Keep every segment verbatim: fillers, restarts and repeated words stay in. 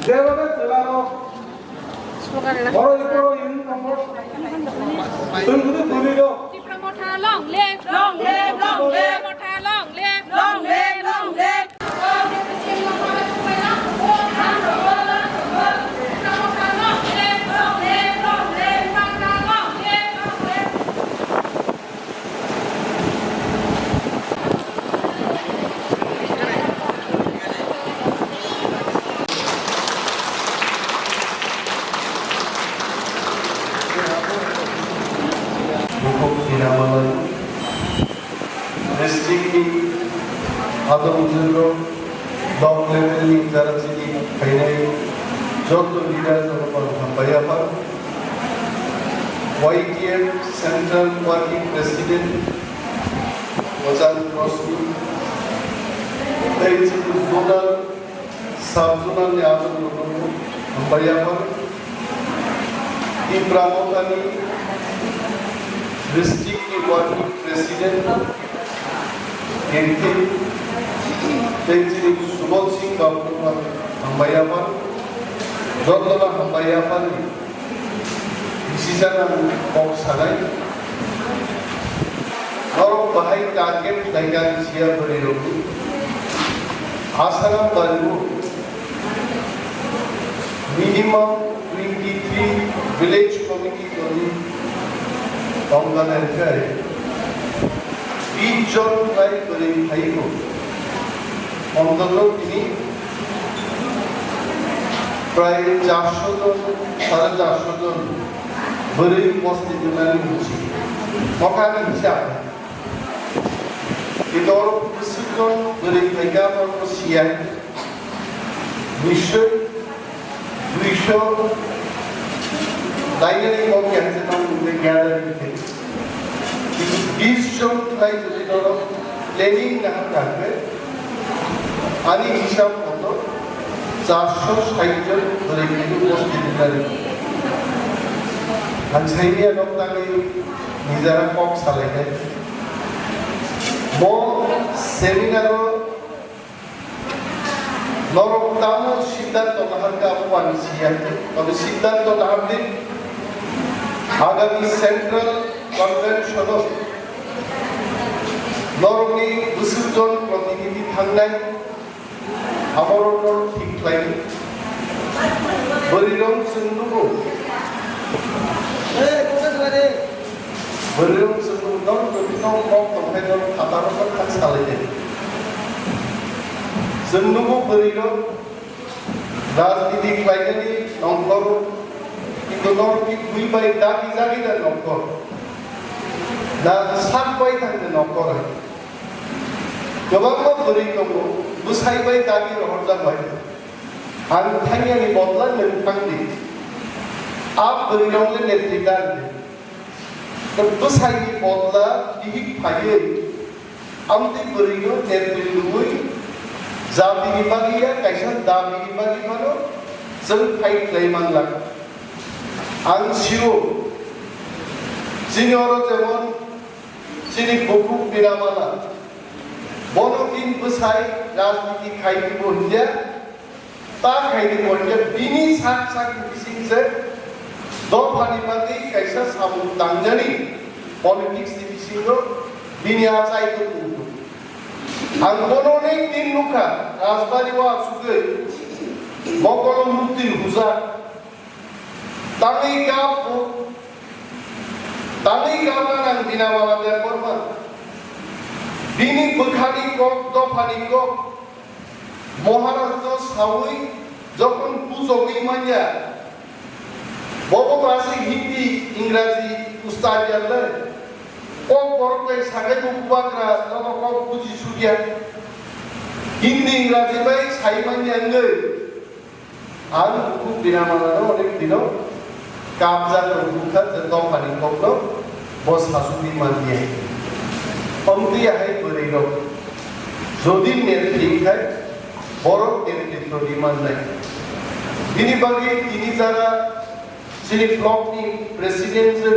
Jebhabe jela rok, slogan na. Boro boro unit number, tunggudu tunggudu. Tipra Motha long live, long live, long live. Tipra Motha long live, long live, long live. Bukhuk Hiramalai, district ni adong jwrwk, block level ni jara chini khainai joto leader rok hambai apha. Y T F Central Working President Mojan Rosmi, tei chini zonal, sub-zonal ni adong rok hambai apha. Tipra Mothani district ni working president, M P, tei chini Subodh Singh Babu hambai apha. Jotono hambai aphani. Bisi jana kok sanai. Norok bahai target khlaikha siya bwrwi rokni. Asara bariwo minimum twenty three village committee toni tongkha nai khe. Bis jon khlai bwrwi phaio. Ontoto tini prai charso jon, sare charso jon bwrwi posti rwnani hwnsi. Nokhani hwnsi ang. Kitor bwswk jon bwrwi phaikha, borokno siya. Nishoi, duiso, dainani kok ya se tang mungkin ya dari mungkin. Bis jon khlai jodi norok planning na kha khe, ani hisab moto charso sait jon bwrwi khe posti rwnani. Ang saimanya nok tangwi nijara kok salai khe. Bo seminar o Norok tamo siddhanto nahar khe abo ani siya. Tobe siddhanto nahar di agami Central Convention o norokni bwswk jon protinidhi thangnai, aborok norok thik khlai di. Bwrwi rok chwng nugo. Bwrwi rok chwng nugo, norok tongwi norok kok tongkhe norok phataro kok kha salai di. Chwng nugo bwrwi rok rajniti khlainani nongkhor, kintu norok ni bui bai dagi jagi da nongkhor. Da sak bai thangde nongkhor hai. Kwbangma bwrwi tongo, bwsai bai dagi rohorjak bai. Ang thangyani bodla nwng thangdi. A bwrwi rok le netri dan di. Bwsaini bodla bihik phaiwi, amtwi bwrwino netri rwui, jatini bagwi ya kaisa dabini bagwi phano chwng fight khlai manlak. Ang sio, chini oro jemon chini bukhuk Binamala, bono tin bwsai rajniti khai twibo hinkhe, ta khaini pointe bini sak sak bising se dophani bagwi kaisa samung tangjani politics ni bisingo bini achai tongmung. Ang bono nek din nukha, Rajbari o asugwi mokolo mukti huja. Tangwi kap, tangwi kap nang Binamala Debbarma. Bini bwkhani kok, dophani kok, Maharaj no sawi jokhon bujogwi manya, bobo to aswk Hindi, Ingraji ustad ya le. Kok borok bai sakai bo bubagra, joto kok buji sukya. Hindi, Ingraji bai sai manya wngwi. Ang bukhuk Binamala no onek dino kabjak rok bukha je dophani kokno bo sasukdi manliya. Omtwi ahai bwrwi rok jodi netri khai borok netritwo di mannai. Bini bagwi tini jara chini block ni president je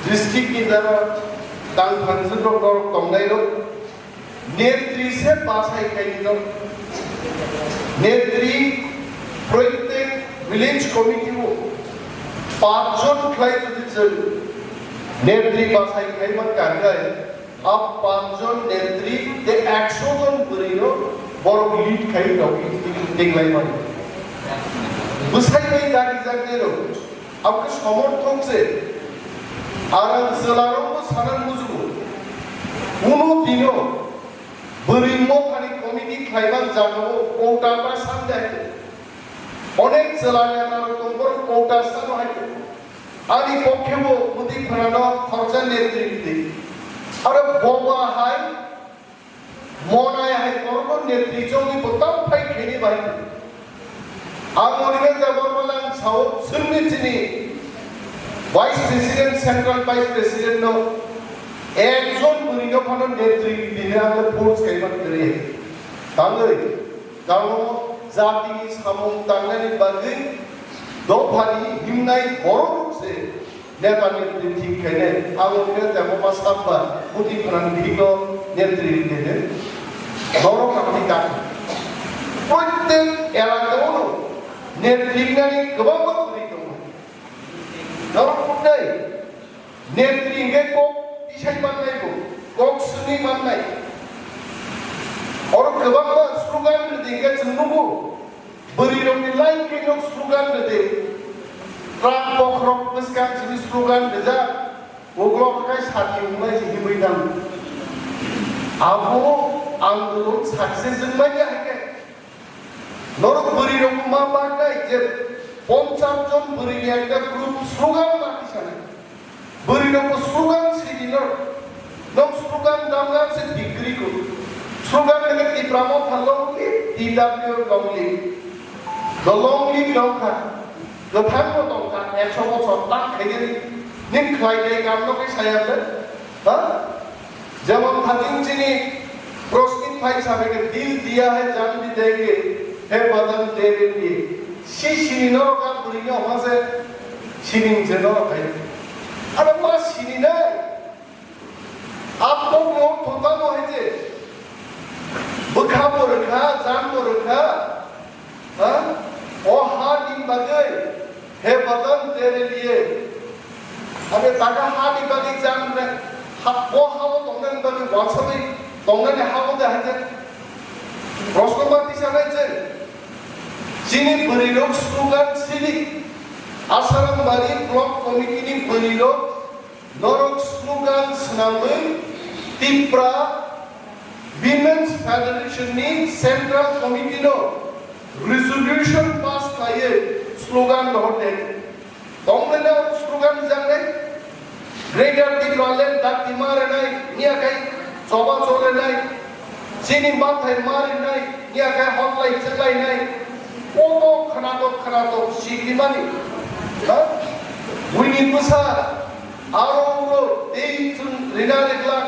district ni jara tang thangjwk rok norok tongnai rok. Netri se bachai khaini no. Netri Village committee o panch jon khlai jodi chwng netri bachai khai man kha khe, a panch jon netri tei ekso jon bwrwi no borok lead khai rok tinglai mani. Bwsai bai dagi jak nai rok, abo khe somorthok se. Ar ang chwla rok bo sana mujugo. Kuno dino bwrwi mothani committee khlai man jaga o kota ta san de. Onek chwla neta rok tong, borok kota sano hai. Ani pokhe bo muti phanano khoroksa netri ridi. Aro boba hai, monai hai, borok bo netri chongwi bo tam phai kheni bai. Ang Oniben Debbarma lang sao, chwngni chini Vice President, Central Vice President no ekjon bwrwi no phano netri ridi hwnwi ang force kaiman kwrwi. Tangwi. Karon jatini samung tangnani bagwi dophani himnai borok se neta netri thik khainai. Abo khe tebo ma sabba muti phanan bihikno netri khainai. Norok hamni kak. Protek elaka o no netri nani kwbangma kwrwi tongo. Norok kuknai. Netri hingke kok tisai mannai bo, kok swnwi mannai. Oro kwbangma slogan rwdi hingke chwng nugo. Bwrwirokni line khe nok slogan rwdi. Truck bokhorok bwskang simi slogan rwjak. Ugrok kai sati wngmai se himwi tang. Abo andolon success wngmani hai khe. Norok bwrwi rok ma baknai je ponchas jon bwrwi ni ekta group slogan ma tisanai. Bwrwi rok bo slogan sidi norok. Nok slogan damna se degree ko. Slogan kene Tipra Motha long live, T W long live. Do long live long kha. Kwthang bo tong kha, ekso bochor tak khaigani. Ning khlai khlai kam no khe saya le. Ha? Jemon phating chini prosmit phai sabe ke dil diya hai jaan bhi denge, he badan denge. Si sini no ka buri no hase sini je no khai. Aro ma sini nai. Ap to mo thota mo hai je. Bwkha bo rwkha, jaan bo rwkha. Ha? O ha ni bagwi, he badan tere liye. Abe taka ha ni bagwi jang ne, ha, o ha o tongnani bagwi wansagwi tongnani ha o de haide. Proshno ma tisa nai je. Chini bwrwi rok slogan sidi. Asarambari Block Committee ni bwrwi rok Norok slogan swnamwi Tipra Women's Federation ni Central Committee no resolution pass khlaiwi slogan rohor de. Tongmani norok slogan jangnai Greater Tipraland dakti ma renai, niya khai choba chole nai. Chini mathai mari nai, niya khe hoklai chwklai nai. Koto khwnatok khwnatok sikimani. Ha? Buini bwsa aro uro tei chwng rina reglak.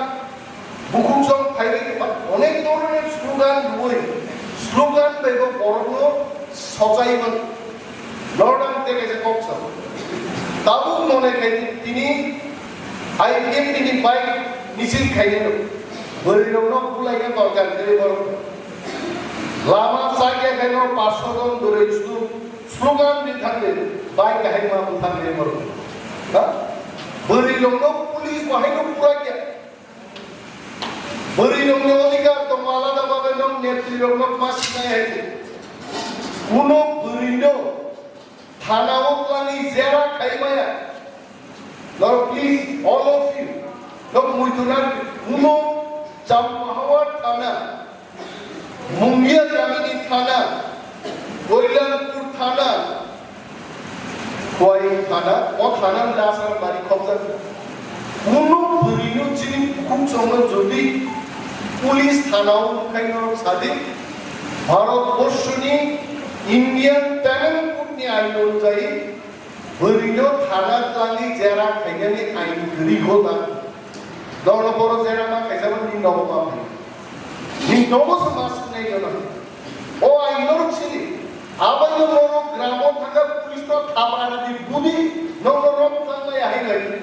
Bukhuk chwng phaiwi ba onek dhoroner slogan rwui. Slogan bai bo borokno sochai mano. Northern tei kaisa kok sa. Tabuk mone khai tini I P F T ni bike misil khainai rok. Bwrwi rok no bulai khe torkar khe borok. Lama chakya khai no paanch sho jon bwrwi slu-, slogan di thangde bike hai ma bu thangde borok. Ha? Bwrwi rok no police bahai no pura kya. Bwrwi rokni odhikar tongo, alada bhabe nok netri rok nok ma sinai hai se. Kuno bwrwi no thana o twlangwi jera khai maya. Now please, all of you, nok muitu nang kuno Champahawar thana, Mungia kamini thana, Koilanpur thana, Khowai thana, o thana ni asar bari khobjak. Kuno bwrwi no chini bukhuk chongno jodi police thana o nukhaino sadi, Bharat borshoni Indian Penal Code ni ain onujai bwrwi no thana twlangwi jera khainani ain kwrwi kho ta. Nono boro jera ma khaisa bo ni nogo ma phai. Ni nogo se ma sinai gana. O ain norok sini. Abai no norok gramo thangkha police no thapra di budi nono rok tanglai ahai lai.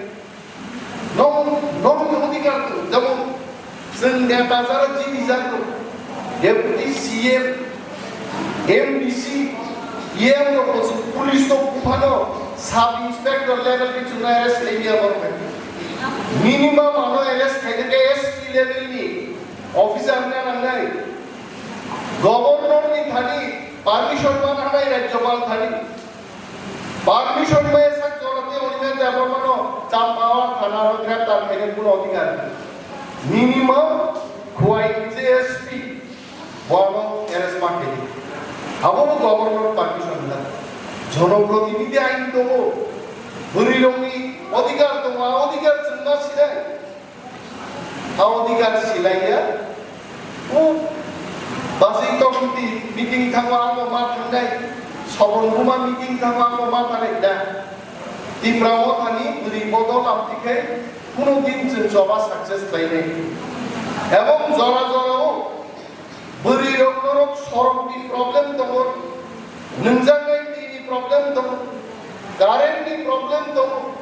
Nong, nong ni odhikar to, jemon chwng neta jara jini jagro, Deputy C M, M D C, E M rok bo chwng police no buphano sub inspector level ni chwngno arrest khaimya borok hai. Minimum ano arrest khaina khe S P level ni officer na nangnai. Governor ni thani permission man hanai, Rajyapal thani permission bai sak jora tei Anindra Debbarma no Champawa thana o greptar khaina kuno adhikar. Minimum Khowai ni je S P Bono arrest ma khaidi. Abo bo governor permission na. Jonoprotinidhi ain tongo. Bwrwi rokni odhikar tongo, a odhikar chwng ma sinai. A odhikar silaiya. O basi tokti meeting thango, amo ma thangnai. Sobon buma meeting thango, amo ma thangnai da. Tipra Mothani bwrwi bodol amtwi khai kuno din chwng choba success khlainai. Ebong jora jora o Bwrwi rok norok sorok ni problem tongo, nungjaknai twi ni problem tongo, current ni problem tongo,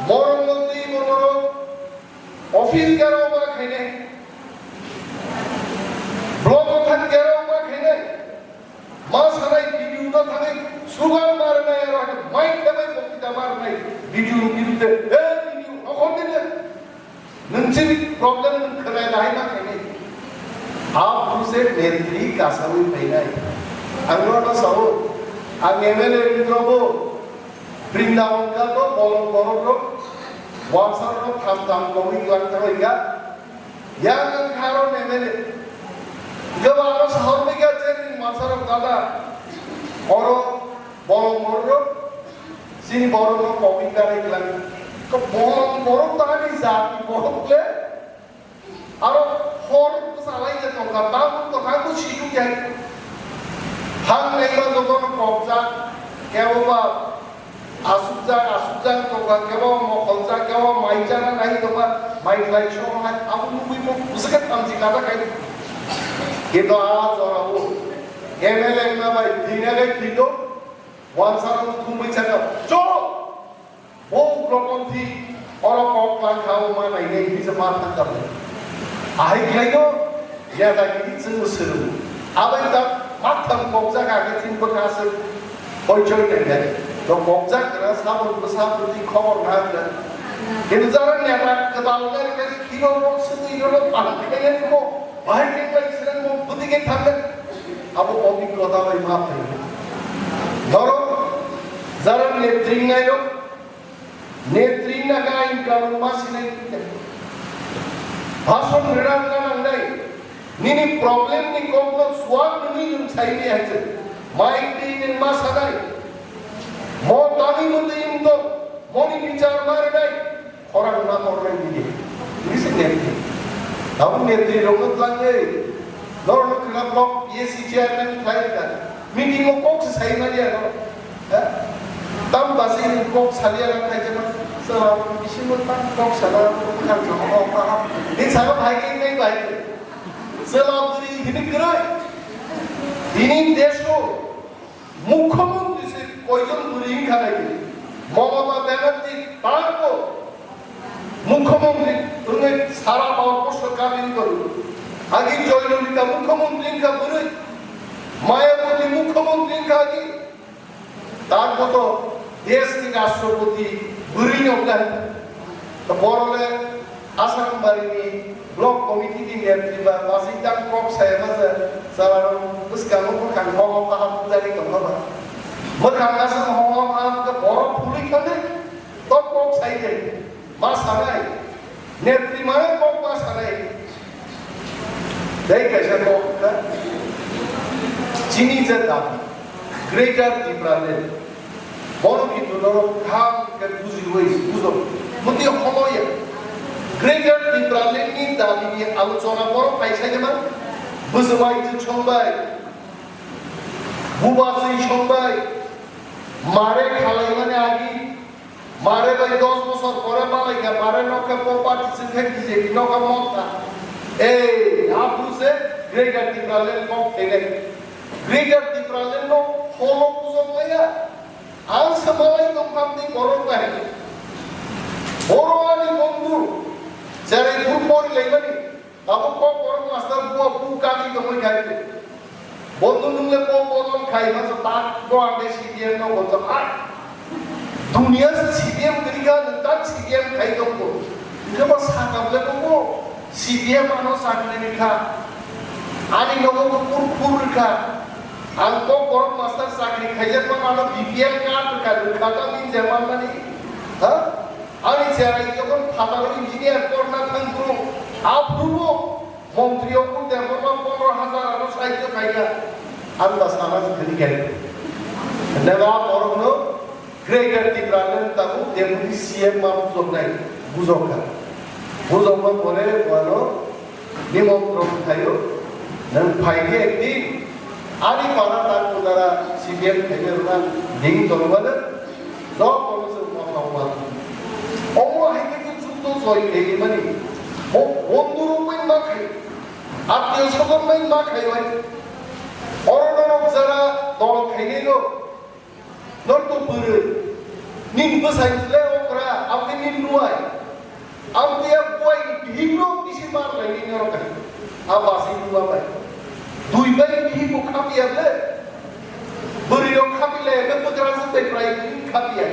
morok no twi bo norok office garo ma khainai, block o thang garo ma khainai, ma sanai B D O no thangwi sugar ma rwnai, aro hai mic khebai bokita ma rwnai, B D O ni biruddhe, "Hey, B D O, nokhor dile." Nwng chini problem nwng khwnai nai ma khainai. Abo se netri kasawi phainai. Ang no no sao. Ang M L A ni drobo. Brindaban ka to bolong borok rok. Wansa rok tham tham kongwi kwlak thangwi ka. Yang ang kharo M L A. Gaba aro sahor ni ka chen wansa rok dada. Oro Bolong borok, chini borok no kobwi kanai kwlai. Ko bolong borok to ani jati borok le. Aro hor bwsalai je tongkha, tabuk to kha ko sisu khe. Hang naima joto no kokjak, kebo ba asukjak, asukjak tongkha, kebo mokoljak, kebo mai chana nai tongkha, mai khlai song hai, abo nugwi bo bwswk khe thamchi kata khai. Kintu a jora o M L A wngna bai thwina gai thwito. Wansa rok thumwi saka, "Chol! Bo ugrokon thi, oro kok lang kha, o ma nai nai," hinwi se ma thang kha. Ahai khlai no, ya da gini chwng swrwng. Abai ta ma thang kok jaga khe chini bwkha se hoi choi nai nai. To kok jak gra sabon bwsa bwtwi khobor na gra. Kintu jara neta kwtal nai khe khino rok swtwi rok pang khe nai mo. Bahai khe bai sirang mo bwtwi khe thang nai. Abo obhiggota bai ma phai. Norok jara netri wngnai rok, netri naga ain kanun ma sinai khe. Bhasan rwna nangnai, nini problem ni kok no suak nini nwng sai ni hai se. Mai twi nwng ma sanai. Mo tani mo twi wng tong, mo ni bichar ma rwnai. Khorang ma kornai bini. Ini se netri. Abo netri rok no twlang le. Norok no khna block P S C chairman khlai kha. Meeting o kok se sai ma ya no. Ha? Tam ba se ini kok salia na khai jema. Sala bisingo tam kok sala ko khang jama ko pa. Ni sa ko bhai ke nai bhai. Sala buri hini krai. Ini desh ko Mukhyamantri se koijon bwrwi wngkha nai di. Mamata Banerjee tangbo mukhyamantri wngwi sara Bharatborso kami wngwi tongo. Agi Joylalita mukhyamantri wngkha bwrwi, Mayawati mukhyamantri wngkha agi. Tangbo to desh ni rashtrapati bwrwi no wngkha. To borok le Asambari ni block committee ni netri ba basi tang kok saya ma se sala rok bwskango bwkhang kok kaham bujagwi tongma ba. Bwkhang aswk hongma kaham khe borok phulwi thangwi tok kok sai de ma sanai. Netri mane kok ma sanai. Tei kaisa kok kha chini je dabi Greater Tipraland. Bono kintu norok kaham khe bujiwi bujo. Muti homoya. Greater Tipraland ni dabi ni alochona borok paisai ma. Bujwai je songbai. Bubaswi songbai. Mare khalai mani agi. Mare bai dos bosor pore malai kha. Mare nokha property sing khe B J P nokha mokha. Ei, apu se Greater Tipraland kok thene. Greater Tipraland no holo bujok maya. Ang samalai tongkha tei borok bai. Borok ani bondhu, cherai phuru pori laimani, tabuk kok borok master bua bu kagwi tongwi khai. Bondo nwng le bo bodol khai ma sa tak bo ang de C P M no bo jok ai. Dunia se C P M gri ga nwng tak C P M khai tong bo. Hingke bo sakam le bo C P M ano chakri rikha. Ani nogo bo kur kur rikha. Ang kok borok master chakri khaijak ma ano B P L card rikha rikha ta min je man mani. Ha? Ani cherai jokon phataro engineer korna thangkru. Aphuru bo Montri o kung de borok pondro hajar aro sahityo khaina. Ang ba sana se khani khaina. Neba borok no Greater Tipraland tabuk Deputy C M ma bujok nai, bujok kha. Bujok ma pore wano nimontron khayo. Nang phai khe ekdin ani para tak kudara C P M khaina rwna ding tongmani. Jotono se motha wal. Omo hai khe jukto joy khaimani. Bo bondhu rok bai ma khai. Attiyo sokol bai ma khai bai. Oro norok jara dol khainai rok. Norok to bwrwi. Nin bwsai le okra, aboni nin nuai. Ang tiya buai bihik no bisi mar lai ni norok ka. A basi numa bai. Dui bai bihik bo khapiya le. Bwrwi rok khapi lai, be bwkrajwk bai prai bihik khapiya.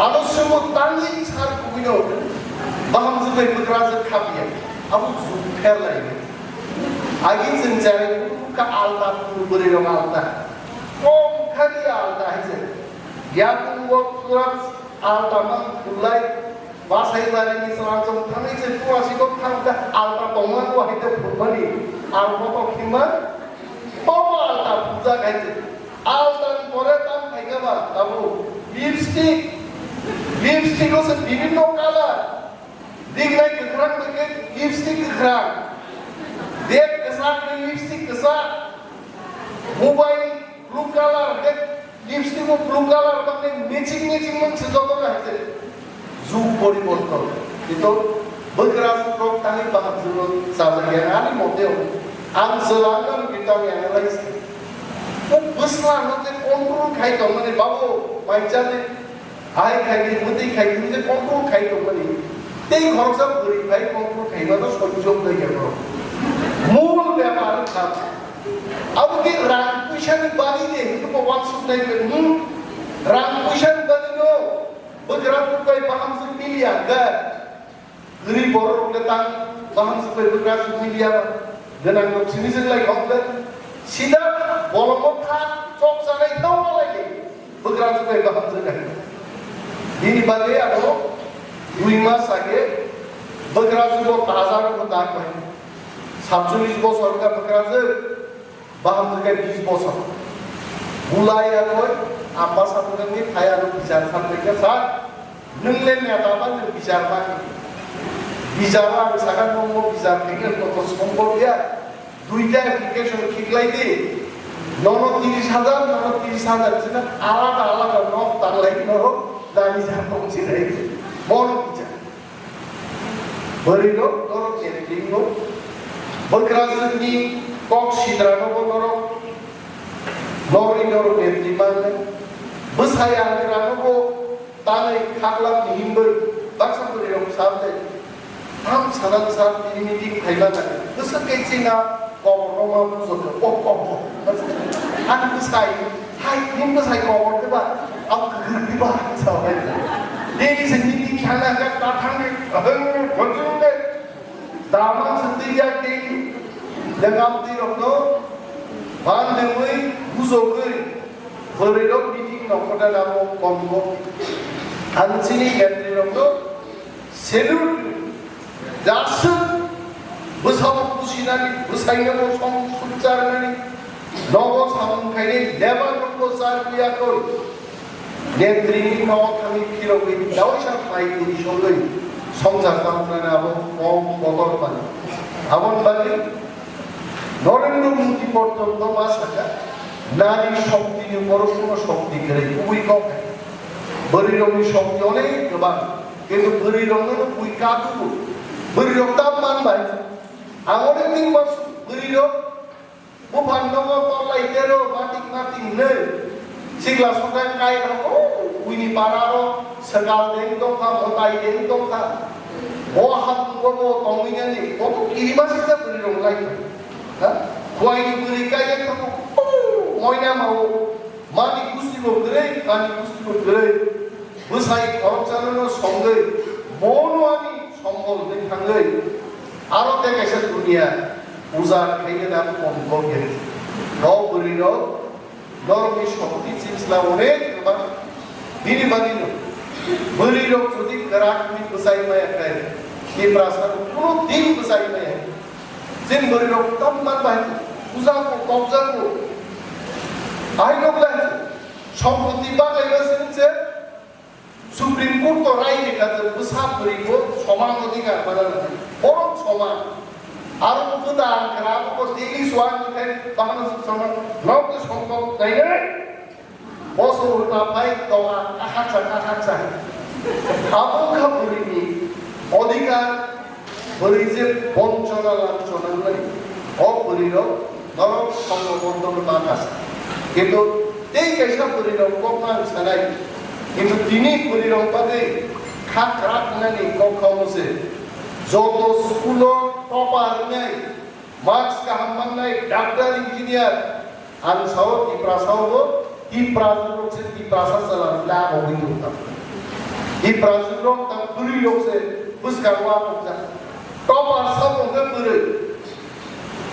Ano sumo tangwi sar kubui no. Bahamjwk bai bwkrajwk khapiya. Abo jug pher lai. Agi chwng jarai ka alta bwrwi rok alta. Kom khani alta hai se. Yakung bo pura alta mang khulai. Basai bari ni selangsong thangwi se pura sikok thang kha alta tongma bo hai te phurmani. Ang bo to khima. Bo bo alta puja khai se. Alta ni pore tam khai kha ba tabu. Lipstick. Lipstick o se bibhinno color. Dignai kwkhrang bai khe lipstick kwkhrang. Bag kwchak ni lipstick kwchak. Mobile blue color, bag lipstick o blue color, bang ni matching matching mang se joto na hai se. Jug poriborton. Kintu bwkra jug rok tangwi baham jug rok chajak ya ani mote o. Ang chwla ang kita ni analyze. Bo bwsla no je control khai tong mani babo mai chani. Hai khai di, muti khai di, je control khai tong mani. Tei khoroksa bwrwi khai control khai mano sojjok dai ya bro. Mul bepar kha. Abo ke rang puisa ni bari de, hindu ko wansuk nai pe, hmm? Rang puisa ni bari no. Bwkra bukai baham se pili ya ga. Gri borok rok le tang, baham se bai bwkra se pili ya ba. Gwnang rok sini se lai khok le. Sida bolongo tha, chok sanai tau lai de. Bwkra se bai baham se kai. Bini bagwi ano dui mas age bwkra se bo taja rok bo tak bai. Satcholish bosor ka bwkra se. Baham khe bis bosor. Bulai ya koi, apa satu kami kaya lu bichar sampai ke sa, nung le neta ba nung bichar ba. Bichar ba, misalkan nung mau bichar khe nung to sombol ya. Duita application khiklai di. Nono tiris hajar, nono tiris hajar, sina alada alada nok tanglai noro dani jar tong sinai. Mon bichar. Bwrwi rok norok netrino, bwkrajwkni kok sidra nobo norok, norwi norok netri manle, bwsai angra nobo tanwi khaklap ni himwi baksa bwrwi rok sable, ham sanang sa tini meeting phaima nai, bwswk khe china kobor rok ma bujokhe, oh, oh, oh. Ani bwsai, hai, nini bwsai kobor khe ba, abo kwrwng khe ba, sa bai. Daily se meeting thangna khe ta thangni, ahang, bonjong de. Dama se twi ya daily. Lengam twi rok no, ban dewi, bujogwi, bwrwi rok meeting no khoda namo kom kom. Ang chini gatri rok no, Salute! Jaswk! Bwsabo kusinani, bwsainabo song sukcharnani, nogo samung khainai lebar rokbo char kuyakoi. Netrini nogo thangwi phirogwi dawaisa phaitwi songwi songchar chamnani abo kok kotor mani. Aboni bagwi Narendra Modi porjonto ma sakha, nari shokti ni boro kono shokti kwrwi, kubui kok hai. Bwrwi rokni shokti onek kwbang, kintu bwrwi rokno no bui katu, bwrwi rok tam man bai. Ang onek din mas bwrwi rok buphan nogo tollai tero matik matik nei. Sikla songkha kai rok, oh, buini para rok, swkal deng tongkha, mwtai deng tongkha. Bo hamungo bo tongwi nani, bo to kirima sijak bwrwi rok lai. Ha? Buaini bwrwi kaiya tongo, moina mao, mani gusti bo kwrwi, ani gusti bo kwrwi. Bwsai khoroksa no songwi, bono ani sombol hwnwi thangwi, aro tei kaisa duniya ujar khaina da kom bokhe. Rok bwrwi rok, norokni sokti chinsla onek kwbang. Bini bagwino bwrwi rok jodi kwrak hwnwi bwchai maya khe, Tiprasa rok kuno din bwchai maya. Chini bwrwi rok tam man bai puja ko kobja ko. Ai rok lai sompoti bagai ba sini che Supreme Court to rai ni kha je bwsa bwrwi bo soman odhikar mana na. Borok soman. Aro bo da ang kra bo daily swan ni khai bahana soman. Nok to sompot nai nai. Boso ulta phai tonga, kakhatsa, kakhatsa. Abo wngkha bwrwini odhikar, bwrwi je bonchona lamchona wngnai, o bwrwirok norok songho bonchona ma kasa. Kintu tei kaisa bwrwirok kok ma ang sanai. Kintu tini bwrwirok bagwi kha kwrak wngnani kok kha omo se. Joto school-o topper wngnai, marks kaham mannai, doctor, engineer, ang sao Tiprasa o, Tiprasa rok se Tiprasa chwla chwla abo wi tong tam. Tiprasa rok tam bwrwi rok se bwskango abo jak. Topper sa bo khe bwrwi.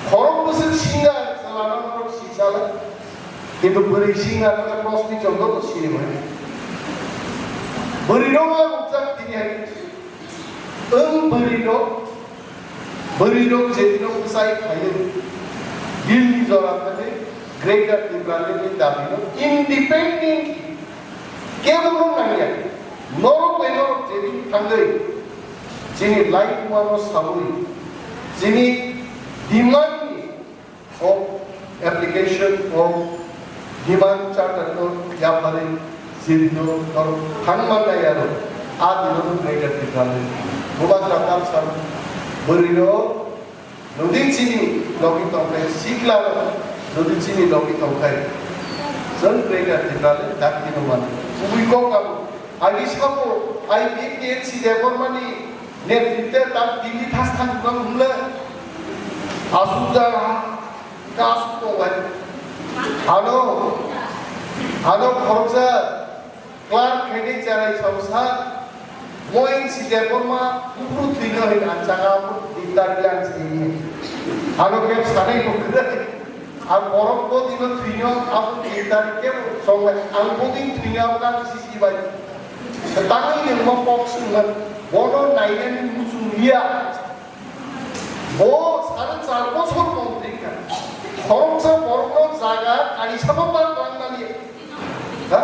Khorok bwswk singer chwla rok sichala. Kintu bwrwi singer khe prosti chondro to sini bai. Bwrwi rok abo jak tini hai. Ang bwrwi rok, bwrwi rok je dino bwsai khaio, Delhi jora thani Greater Tipraland ni dabi no independently kebo no nangya, norok bai norok je din thangwi, chini lai kuma no sawi, chini demand ni of application of demand charter no yapharwi sirino norok thangmannai aro a dino no Greater Tipraland Bubagra Tamsal bwrwino nodi chini logi tongkhai sikla nodi chini logi tongkhai chwng Greater Tipraland dakti no mano kubui kok abo. Agi sabo, I P F T N C Debbarmani netrite tak Delhi thas thang bang hwnle. Asuk jaga ha, ka asuk tong bai. Ano, ano khoroksa clerk khainai cherai sabo sa, mo N C Debbarma bufru thwino hin ang jaga bufru dikdar bilang sini. Ano khe sanai bo kwrwi. Ang borok bo dino thwino abo dikdar khe song bai. Ang bo din thwino abo kang sisi bai. Tangwi nwng bo kok swngmani, bono nainani muchung liya. Bo sare char bochor montri kha. Khoroksa borokno jaga kani sabo ba twlang maliya. Ha?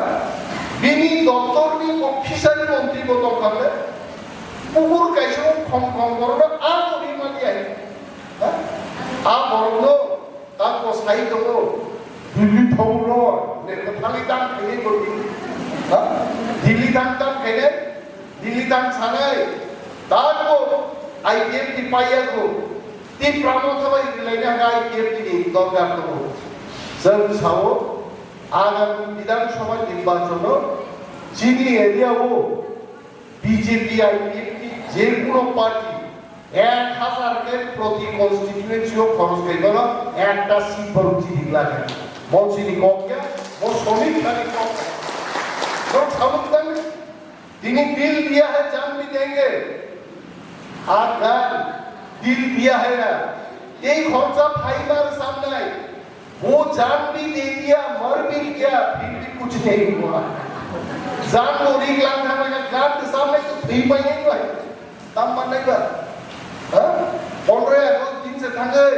Bini doptorni bo fishery montri bo tongkha le. Pukur kaisa khom khom borokno a tongwi maliya. Ha? A borokno Tamo sai tongo, Delhi thangno, ne thali tang khainai bo Delhi. Ha? Delhi tang tang khainai, Delhi tang sanai. Tamo I P F T ni paiya ko, Tipra Motha bai rilai na I P F T ni dorkar tongo. Chwng sao, agami Bidhan Sabha nirbachon o chini area o B J P, I P F T, je kono party, ek hazar ke proti constituency o khoros khai bono ekta seat borok chini glak. Mo chini kok ya, mo somik thani kok. Borok samung tang, tini dil diya hai jaan bhi denge. Agar dil diya hai na, tei khorcha phaibar samnai. Wo jaan bhi de diya, mar bhi gaya, phir bhi kuch nahi hua. Jaan to rik lang thang laga, jaan ke samne to thwi pai nahi hua. Tam man nahi ba? Ha? Pondroy August din se thangai.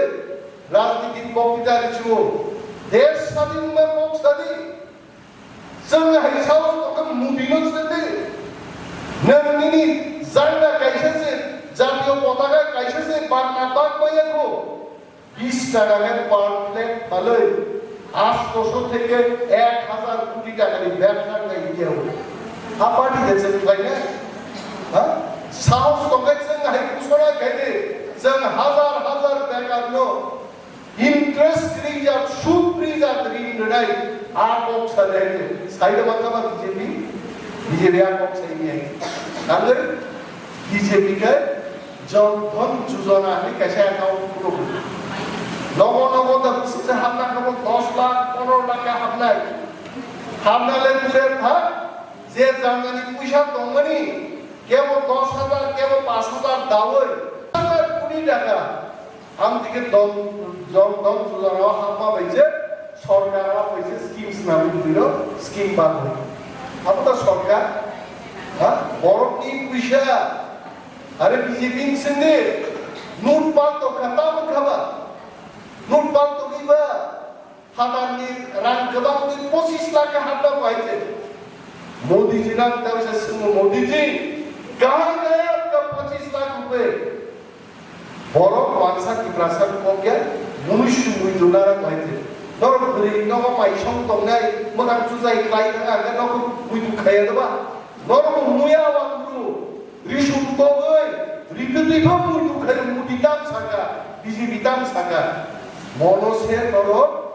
Rajniti bokta richu. Desh sadin ma mok sadin. Jang hai sao to kam mudi no sende. Nang nini janda kaisa se, jatiyo potaka kaisa se, bakna bak maya ko. Bis taka khe per flag phalwi, astoso theke ek hazar koti takani bebsa khlai India o. A party de chwng khlainai? Ha? Sahos tongkhe chwng hai kusora khaide, chwng hazar hazar bekarno interest free jat, sud free jat rin rwnai, a kok sanai khe. Saida mangkha ba B J P? B J P a kok sai nai. Nangwi B J P khe Jan Dhan Yojana hinwi kaisa account khulukgo. Nogo nogo da bwswk se hapna khe bo dos lakh, pondro lakh khe hapnai. Hapna le dure thak, je janani puisa tongmani, kebo dos hajar, kebo pash hajar dawi, hajar koti taka. Amtike don, don, don jora hapma bai je, sorkar a bai je scheme swnamwi twi rw, scheme bagwi. Abo ta sorkar, ha? Borokni puisa, are B J P ni sindi, note pal tokha, tamo khaba? Note pal tokwi ba? Hatarni rang kwbangni pochis lakh khe hapna bai je. Modi ji nang ta bisa swngo, Modi ji, kaha gaya apka pochis lakh rupe? Borok wansa Tiprasa kok ya, munusu mui duna rang bai je. Norok bwrwi nogo paisong tongnai, mwkhang chujai khlai thang ang khe nogo mui duk khaya doba. Norok muya wangru, risum togwi, ripitwi pha mui duk khaya, Modi tam saka, B J P tam saka. Mono se norok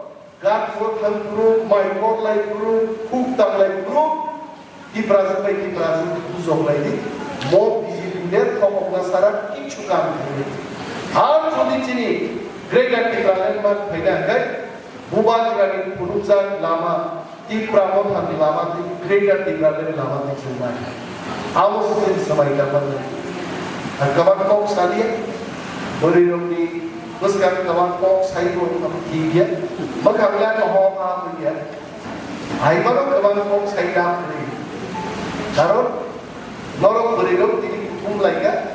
Gatro thang phuru, mai kok lai phuru, khuk tang lai phuru, Tiprajwk bai Tiprajwk bujok lai di. Mo B J P le thokokna sara kichu kam khaidi. Ar jodi chini Greater Tipraland ma phaina hwnkhe, Bubagrani phunukjak lama, Tipra Mothani lama tei Greater Tipraland lama tei chwng nai. Abo se chini swmai tangmani. Ar kwbang kok saliya, bwrwirokni bwskang kwbang kok saibo abo thik ya. Mwkhang le ano ho ha ya. Aibaro kwbang kok sai da bwrwi. Karon norok bwrwirok tini kuthum laika.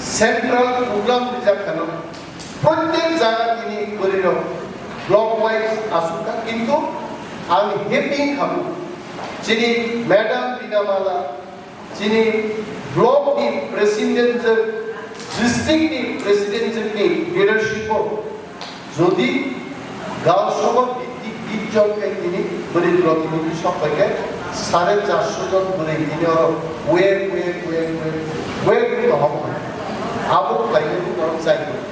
Central program rijak khano. Prottek jaga tini bwrwirok block wise asukha, kintu ang happy khamu. Chini Madam Binamala, chini block ni president, district ni president ni leadership o jodi Gal Sabha biddi bijjon khe tini bwrwi protinidhi sok bai khe sare charso jon bwrwi tini oro wek, wek, wek, wek, wek wngwi tongkha. Abo khlainani norok chai tong.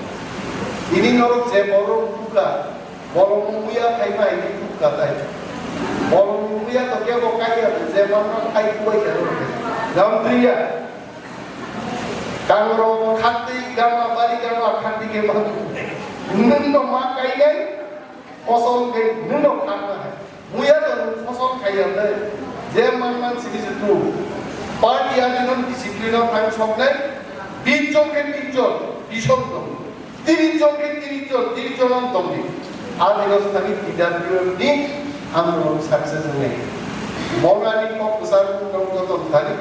Tini norok je borok bukha, borok muya khai phai ni bukha tai. Borok muya to kebo kaiya je manma khai kubai khe norok. Gam triya. Kangrok khatwi gama bari gama khatwi khe ma. Nwng no ma kainai, kosong khe nwng no khatna hai. Muya to nwng kosong khaiya le. Je man man sigi se tu. Party ani no discipline o thang soknai. Bijjon khe bijjon, bijjon tong. Tiris jon khe tiris jon, tiris jon ang tongdi. Ani no sani T W F ni ang no success wngnai. Monani kok bwsar kok tong tong thani.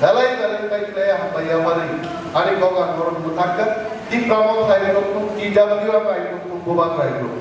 Belai belai bai belai hambai yamari. Ani kok ang norok mwthakka. Tipra Motha ni rok tong, T W F bai rok tong, Bubagra rok.